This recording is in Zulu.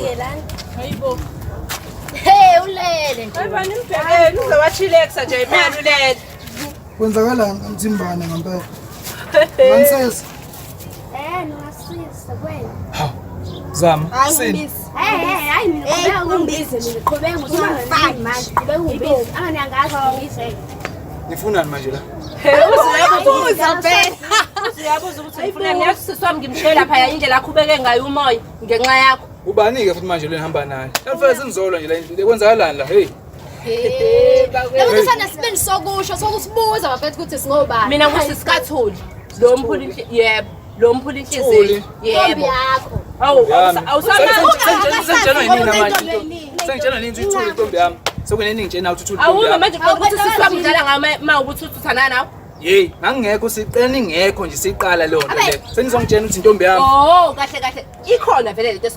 Ngeke lana. Hayibo. Hey, ulele nje. Hayi bani mbhekeni uze wachilexa nje imali ulele. Kwenzakalani kamthimbane ngempela? Nganiseza. Eh, ningasiza kwena. Hawu. Zama. Hayi Sini. ungibizi. Hey, hey, hayi mina qhubeka ungibize mina qhubeka usungafani manje. Qhubeka ungibize. Angani angazi ngibize. Nifunani manje la? Uza phela. Uyabuza ukuthi ngifuna ngiyazi sisi wami ngimshiye lapha ya indlela akhubeke ngayo umoya ngenxa yakho. Ubani-ke futhi manje lo enihamba naye? Lafika senizolwa nje la endlini. Kwenzakalani la? Hey. Yabo sanesibindi sokusho sokusibuza bafethu ukuthi singobani. Mina ngusisi kaThuli. Lo mphula inhliziyo. Yebo. Lo mphula inhliziyo. Thuli. Ntombi Yebo. yakho. Awu Yami. awusamazi. Sengitshelwa yinina manje. Sengitshelwa nini ukuthi uthule intombi yami? Sekuneningi nje nawe ukuthi uthule intombi Awume yami. manje uqonda ukuthi sisi wami udlala ngawe ma ukuthi uthandana nawe. Hey, ngangingekho siqela ningekho nje siqala leyo nto le. Senizongitshela ukuthi intombi yami. Oh, kahle kahle. Ikhona vele lento.